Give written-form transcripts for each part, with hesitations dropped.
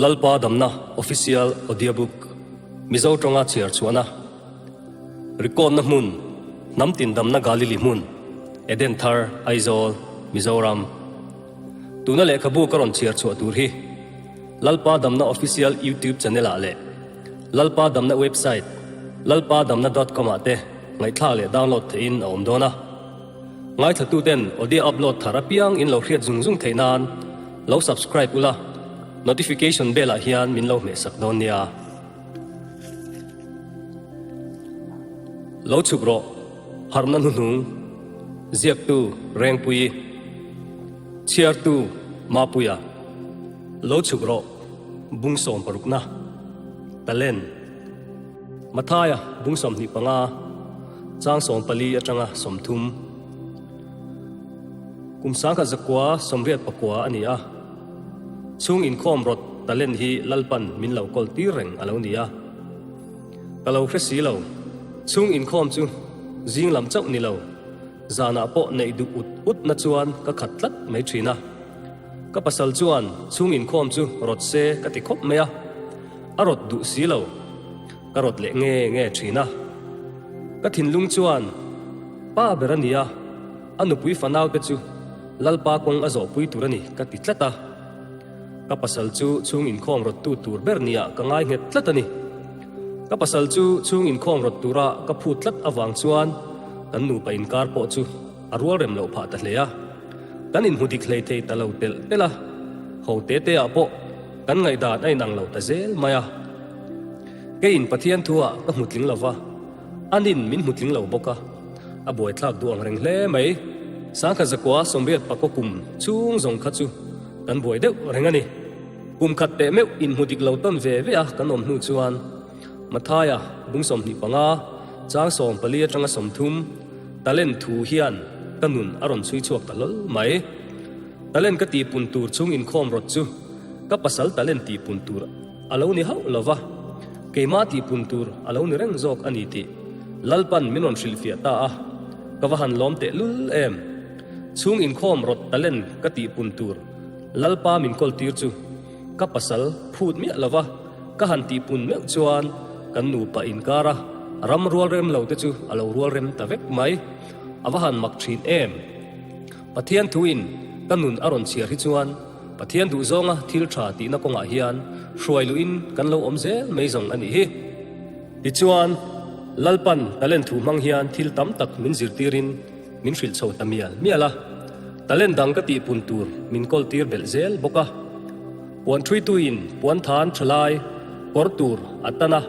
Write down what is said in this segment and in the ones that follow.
Lalpa Damna Official Audiobook Mizo tawnga chhiar chhuahna Record-na hmun Hnam tin damna Galili hmun Eden Thar Aizawl Mizoram Tuna lehkhabu ka rawn chhiar chhuah tur hi Lalpa Damna Official YouTube channel ah leh Lalpa Damna website lalpadamna dot com ah te ngaihthlak leh download theihin a awm dawn a. Ngaithlatuten audio upload thar apiang in lo hriat zung zung theih nan lo subscribe ula, notification bell ah hian min lo hmehsak dawn nia. Lo chhuk rawh, harhna hnuhnung, ziaktu Rengpuii, chhiartu Mapuia. Lo chhuk rawh, bung sawm parukna, Talen. Mathaia bung 25, chang 14 atanga 30. Kum 1989 a ni a, chhung inkhawm rawt talent hi Lalpan min lo kawl tir reng a lo ni a. Ka lo hre si lo, chhung inkhawm chu zing lam chauh ni lo, zanah pawh neih duh ut ut na chuan ka khat tlat mai thin a. Ka pasal chuan chhung inkhawm chu rawt se ka ti khawp mai a, a rawt duh si lo, ka rawt leh nge nge thin a. Ka thinlung chuan pa ber a nia, a nupui fanau te chu Lalpa kawng a zawhpui tur a ni ka ti tlat a. Ka pasal chu chhung inkhawm rawttu tur ber nia ka ngai nghet tlat a ni. Ka pasal chu chhung inkhawm rawt tura ka phut tlat avang chuan kan nupa inkar pawh chu a rual rem loh phah ta hle a. Kan inhmu dik hlei thei ta lo telh telh a, ho te te ah pawh kan ngaihdan a inang lo ta zel mai a. Keiin Pathian thu ah ka hmu tling lo va, anin min hmu tling lo bawk a, a buaithlak duh ang reng hle mai. Sangkha zakua sawmriat pakaw kum chhung zawng kha chu kan buai deuh reng a ni. Kum khat teh meuh inhmu dik lo tawn ve ve a kan awm hnu chuan Mathaia bung 25, chang 14 atanga 30, Talent thu hian ka nun a rawn chhui chhuak ta hlawl mai. Talent ka tihpun tur chhung inkhawm rawt chu ka pasal talent tihpun tur a lo ni hauh lo va, keimah tihpun tur a lo ni reng zawk a ni tih Lalpan min rawn hrilhfiah ta a, ka va han lawm teh lul em. Chhung inkhawm rawt talent ka tihpun tur Lalpa min kawl tir chu ka pasal phut miah lo va, Ka han tihpun meuh chuan kan nupa inkar a, ram rual rem lo te chu a lo rual rem ta vek mai. A va han mak thin em! Pathian thuin ka nun a rawn chhiar hi chuan Pathian duhzawnga thil tha tihna kawngah hian hruai luhin kan lo awm zel mai zawng a nih hi. Tichuan, Lalpan talent thu hmang hian thil tam tak min zirtirin min hrilh chho ta mial mial a. Talent dang ka tihpun tur min kawltir belh zel bawk a. Puan ṭhuituin puan than ṭha lai kawr tur a tan a,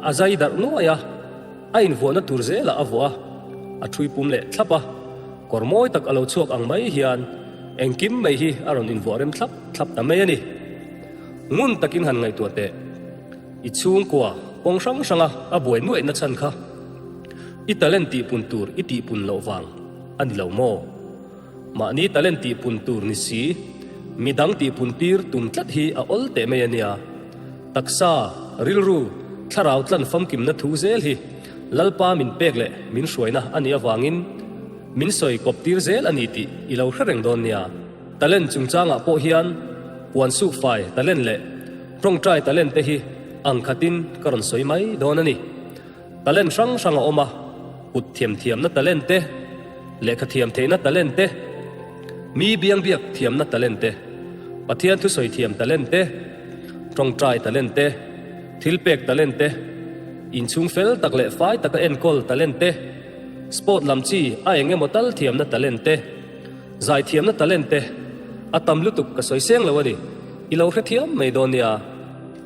a zai darh nuai a, a invuahna tur zelah a vuah a, a ṭhui pum leh thlap a, kawr mawi tak a lo chhuak ang mai hian engkim mai hi a rawn invuah rem thlap thlap ta mai a ni. Ngun takin han ngaihtuah teh, i chhungkua kawng hrang hranga a buai nuaihna chhan kha i talent tihpun tur i tihpun loh vang a ni lo maw? Mahni talent tihpun tur ni si, midang tihpun tir tum tlat hi a awl teh mai a nia. Taksa, rilru, thlarau tlan famkimna thu zel hi Lalpa min pek leh min hruaina a nih avangin min sawi kawp tir zel a ni tih i lo hre reng dawn nia. Talent chungchangah pawh hian puan sukfai talent leh tawngtai talent te hi ang khatin ka rawn sawi mai dawn a ni. Talent hrang hrang a awm a, kut thiamthiamna talent te, lehkha thiam theihna talent te, mi biangbiak thiamna talent te, Pathian thusawi thiam talent te, tawngtai talent te, thilpek talent te, inchhung fel tak leh fai taka enkawl talent te, sport lam chi a eng emaw tal thiamna talent te, zaithiamna talent te, a tam lutuk ka sawi seng lo a ni, i lo hrethiam mai dawn nia.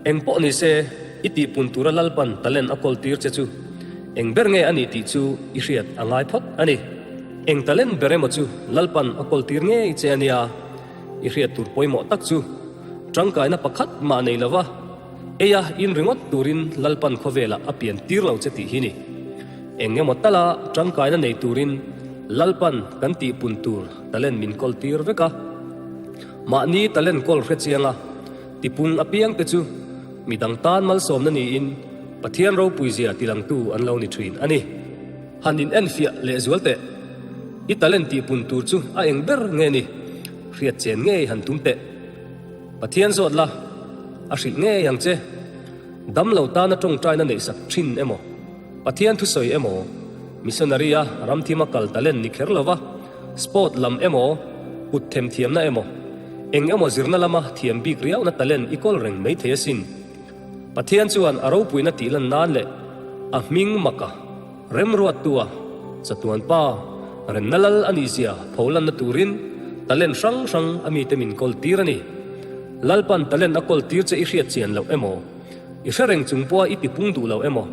Eng pawh ni se, i tihpun tura Lalpan talent a kawl tir che chu eng ber nge a nih tih chu i hriat a ngai phawt a ni. Eng talent ber emaw chu Lalpan a kawl tir ngei che a nia, i hriat tur pawimawh tak chu tangkaina pakhat mah nei lova eia in ringawt turin Lalpan khawvelah a pian tir lo che tih hi ni. Eng emaw tala tangkaina nei turin Lalpan kan tihpun tur talent min kawl tir vek a, mahni talent kawl hre chianga Tipung apiangte chu mi dang tan malsawmna niin Pathian ropuizia tilangtu an lo ni thin a ni. Han in enfiah lehzual teh. I talent tihpun tur chu a eng ber nge ni? Hriat chen ngei han tum teh. Pathian zawt la. a hrilh ngei ang che. Damlo tana tawngtaina neihsak thin emaw, Pathian thusawi emaw, missionary-a ramthima kal talent ni kher lova, sport lam emaw, kut themthiamna emaw, eng emaw zirna lama thiam bik riauna talent i kawl reng mai thei asin. Pathian chuan a ropuina tih lan nan leh a hming maka remruattua chatuan pa remna lal a nihzia pholanna turin talent hrang hrang a mite min kawl tir a ni. Lalpan talent a kawl tir che i hriat chian loh emaw, i hre reng chung pawha i tipung duh lo emaw,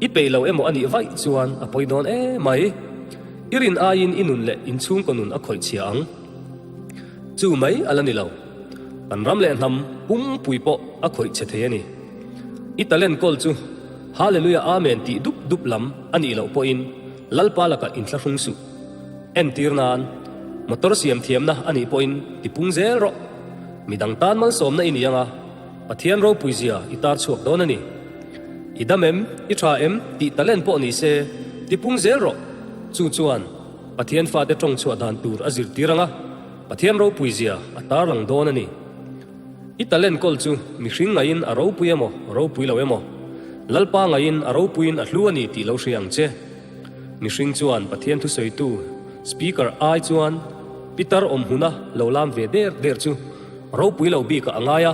i peih lo emaw a nih vaih chuan a pawi dawn em mai. I rin aiin i nun leh inchhungkaw nun a khawih chhia ang. Chu mai a la ni lo. Kan ram leh hnam pumpui pawh a khawih che thei a ni. I talent kawl chu Hallelujah Amen tih dup dup lam a nih loh pawhin Lalpa lakah inthlahrung suh. Entir nan, motor siam thiamna a nih pawhin tipung zel rawh. Midang tan malsawmna i ni anga Pathian ropui zia i tar chhuak dawn a ni. I dam em, i tha em tih talent pawh ni se tipung zel rawh. Chu chuan Pathian fate tawng chhuah dan tur a zirtir anga Pathian ropui zia a tarlang dawn a ni. I talent kawl chu mihring ngaiin a ropui emaw, ropui lo emaw, Lalpa ngaiin a ropuiin a hlu a ni tih lo hria ang che. Mihring chuan Pathian thusawitu Speaker ai chuan pitar awm hmuna lo lam ve der der chu ropui lo bikah a ngai a.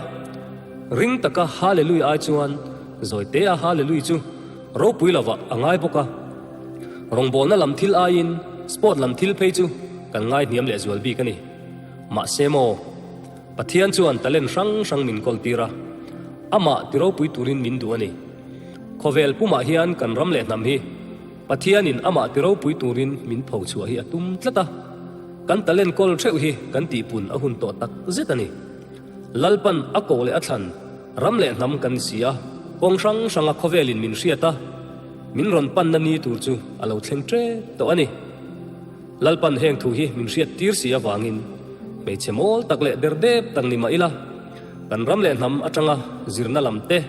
Ring taka Hallelui ai chuan zawitea Hallelui chu ropui lovah a ngai bawk a. Rawngbawlna lam thil aiin sport lam thil phei chu kan ngai hniam leh zual bik a ni. Mahse maw, Pathian chuan talent hrang hrang min kawl tir a, amah ti ropui turin min duh a ni. Khawvel pumah hian kan ram leh hnam hi Pathianin amah ti ropui turin min pho chhuah hi a tum tlat a, kan talent kawl theuh hi kan tihpun a hun tawh tak zet a ni. Lalpan a koh leh a thlan ram leh hnam kan ni si a, kawng hrang hranga khawvelin min hriat a, min rawn panna ni tur chu a lo thleng tep tawh a ni. Lalpan heng thu hi min hriat tir si avangin hmeichhe mawl tak leh ber dep tak ni mah ila, kan ram leh hnam atanga zirna lam te,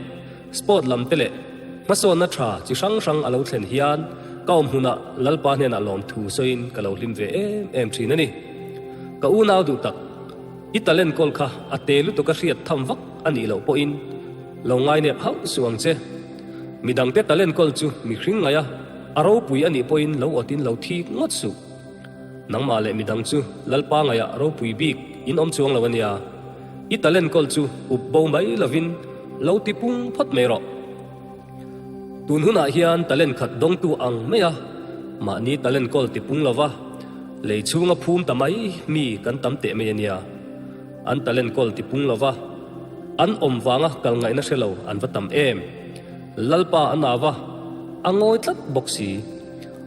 sport lam te leh hmasawnna tha chi hrang hrang a lo thlen hian ka awm hmunah Lalpa hnenah lawmthu sawiin ka lo hlim ve em em thin a ni. Ka unau duh tak. I talent kawl kha a te lutuk a hriat tham vak a nih loh pawhin lo ngainep hauh suh ang che. Midangte talent kawl chu mihring ngaih a, a ropui a nih pawhin lo awtin lo thik ngawt suh. Nangmah leh midang chu Lalpa ngaihah ropui bik in awm chuang lo a nia. I talent kawl chu up bo mai lovin lo ti pung phawt mai rawh. Tun hunah hian talent khat dawngtu ang mai a, mahni talent kawl ti pung lova lei chhunga phum ta mai mi kan tam teh mai a nia. An talent kawl ti pung lova an awm vanga kal ngaihna hre lo an va tam em. Lalpa a nau va, a ngawi tlat bawk si.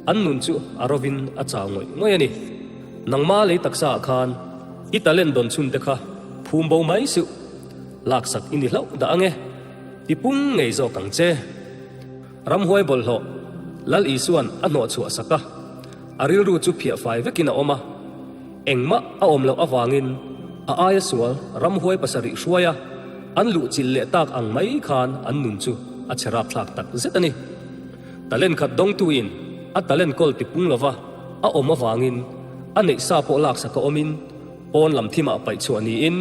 An nun chu a rovin a chau ngawih ngawih a ni. Nangma lei taksa ah khan i talent dawn chhun te kha phum bo mai suh. Laksak i ni hlauh dah ange. Ti pung ngei zawk ang che. Ramhuai bawlhhlawh Lal Isua'n a hnawh chhuah sak a, a rilru chu phiah fai vekin a awm a. Engmah a awm loh avangin a aia sual ramhuai pasarih hruai a, an luh chilh leh tak ang mai khan an nun chu a che rapthlak tak zet a ni. Talent khat dawngtuin a talent kawl ti pung lova a awm avangin a neih sa pawh laksak a awmin, Pawn lam thimah paih chhuah niin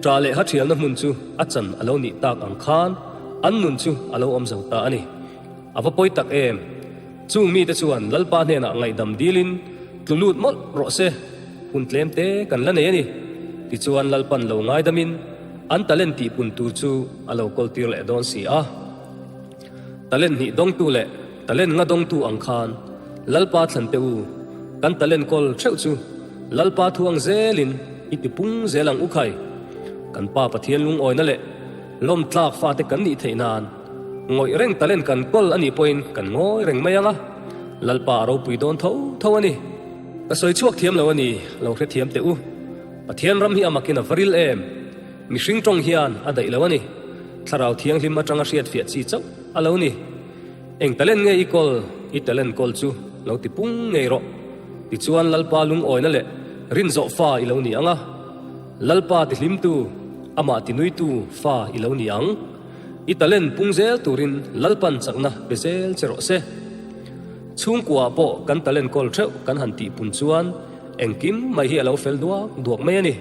ṭah leh ha ṭhialna hmun chu a chan a lo nih tak ang khan an nun chu a lo awm zo ta a ni. A va pawi tak em! Chung mite chuan Lalpa hnenah ngaihdam dilin tlu lut mawlh rawh se, hun tlem te kan la nei a ni. Tichuan Lalpan lo ngaidamin an talent tihpun tur chu a lo kawltir leh dawn si a. Talent hnih dawngtu leh talent nga dawngtu ang khan Lalpa thlan teh u, kan talent kawl theuh chu Lalpa thu ang zelin i ti pung zel ang u khai. Kan Pa Pathian lungawina leh lawmtlak fate kan nih theih nan ngawih reng talent kan kawl a nih pawhin kan ngawi reng mai ang a, Lalpa a ropui dawn tho tho a ni. Ka sawi chhuak thiam lo a ni, lo hrethiam teh u. Pathian ram hi a makin a va ril em! Mihring tawng hian a daih lo a ni. Thlarau Thianghlim atanga hriatfiah chi chauh a lo ni. Eng talent nge i kawl? I talent kawl chu lo ti pung ngei rawh. Tichuan Lalpa lungawina leh rinzawh fa i lo ni ang a. Lalpa tihlimtu, amah tinuitu fa i lo ni ang. I talent pung zel turin Lalpan chakna pe zel che rawh se. Chhungkuaah pawh kan talent kawl theuh kan han tihpun chuan engkim mai hi a lo fel duak duak mai a ni.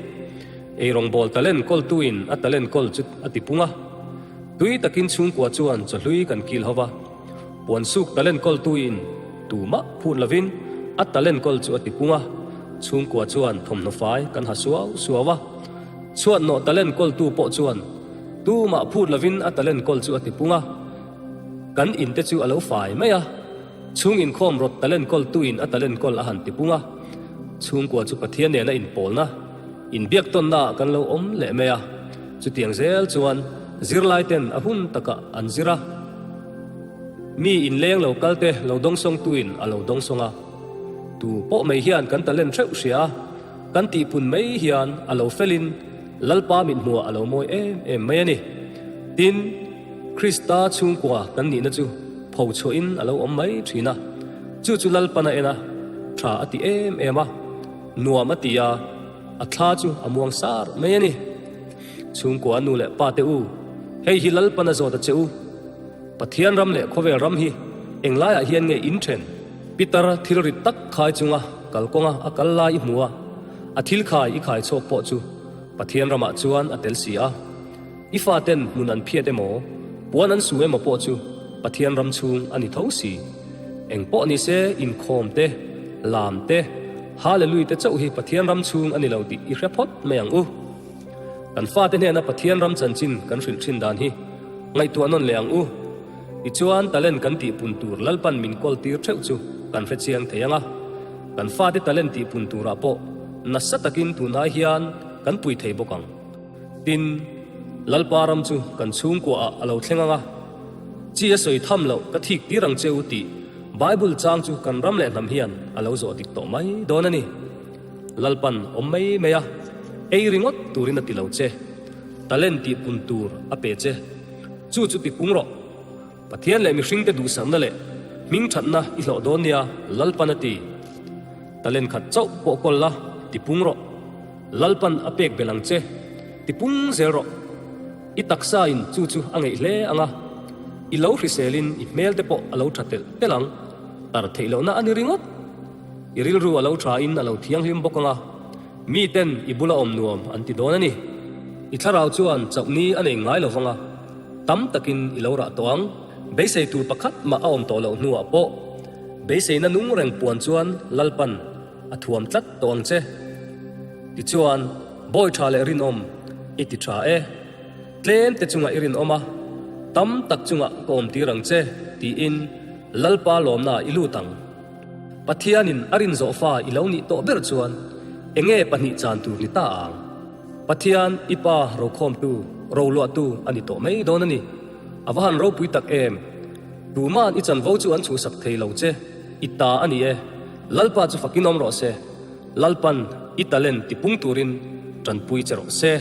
Eirawngbawl talent kawltuin a talent kawl chu a tipung a. Tui takin chhungkua chuan chawhlui kan kil ho va. Puan suk talent kawltuin tumah phut lovin a talent kawl chu a tipung a. Chhungkua chuan thawmhnaw fai kan ha suau suau a. Chhuatnawh talent kawltu pawh chuan tumah phut lovin a talent kawl chu a tipung a. Kan inte chu a lo fai mai a. Chhung inkhawm rawt talent kawltuin a talent kawl a han tipung a. Chhungkua chu Pathian nena inpawlna. Inbiaktawnna ah kan lo awm leh mai a, chutiang zel chuan zirlai ten a hun takah an zir a, mi inleng lo kal te lo dawngsawngtuin a lo dawngsawng a, tu pawh mai hian kan talent hreuh hria a, kan tihpun mai hian a lo felin Lalpa mithmuah a lo mawi em em mai a ni. Tin, Krista chhungkua kan nihna chu pho chhuahin a lo awm mai thin a, chu chu Lalpan a en a, tha a ti em em a. Nuam a ti a, a thla chu a muang sar mai a ni. Chhungkua nu leh pa te u, hei hi Lalpan a zawt a che u. Pathian ram leh khawvel ram hi englaiah hian nge in then? Pitar thil rit tak khai chunga kalkawnga a kal lai i hmu a, a thil khai i khai chhawk pawh chu Pathian ramah chuan a tel si a. I faten hmun an phiat emaw, puan an su emaw pawh chu Pathian ram chhung a ni tho si. Eng pawh ni se inkhawm te, lam te, Hallelui te chauh hi Pathian ram chhung a ni lo tih i hre phawt mai ang u. Kan fate hnena Pathian ram chanchin kan hrilh thin dan hi ngaihtuah nawn leh ang u. Tichuan talent kan tihpun tur Lalpan min kawl tir theuh chu kan hre chiang thei ang a. Kan fate talent tihpun turah pawh nasa takin tunlai hian kan pui thei bawk ang. Tin, Lalpa ram chu kan chhungkuaah a lo thleng ang a, chi a sawi tham loh ka thik tir ang che u tih Bible chang chu kan ram leh hnam hian a lo zawh dik tawh mai dawn a ni. Lalpan awm mai mai a, ei ringawt turin a ti lo che, talent tih pun tur a pe che, chu chu ti pung rawh. Pathian leh mihringte duhsakna leh hmingthatna i hlawh dawn nia Lalpan a ti. Talent khat chauh pawh kawl la, ti pung rawh. Lalpan a pek belh ang che, ti pung zel rawh. I taksa in chu chu a ngeih hle ang a, i lo hrisel in i hmel te pawh a lo tha telh telh ang, tar theih lohna a ni ringawt. I rilru a lo tha in a lo thianghlim bawk ang a, mi ten i bula awm nuam an ti dawn a ni. I thlarau chuan chauh ni a nei ngai lo vang a, tam takin i lo rah tawh ang. Beisei tur pakhat mah a awm tawh loh hnuah pawh beiseina nung reng puan chuan Lalpan A thuam tlat tawh ang che. Tichuan, bawi tha leh rinawm i ti tha e. Tlem te chungah i rinawm a, tam tak chungah ka awm tir ang che, tiin Lalpa lawmnaah i lut ang. Pathianin a rin zawh fa i lo nih tawh ber chuan enge pahnih chan tur ni ta ang? Pathian i Pa rokhawmtu, roluahtu a ni tawh mai dawn a ni. A va han ropui tak em! Tuma'n i chanvo chu an chhuhsak thei lo che, i ta a ni e. Lalpa chu fakin awm rawh se, Lalpan i talent tipung turin tanpui che rawh se.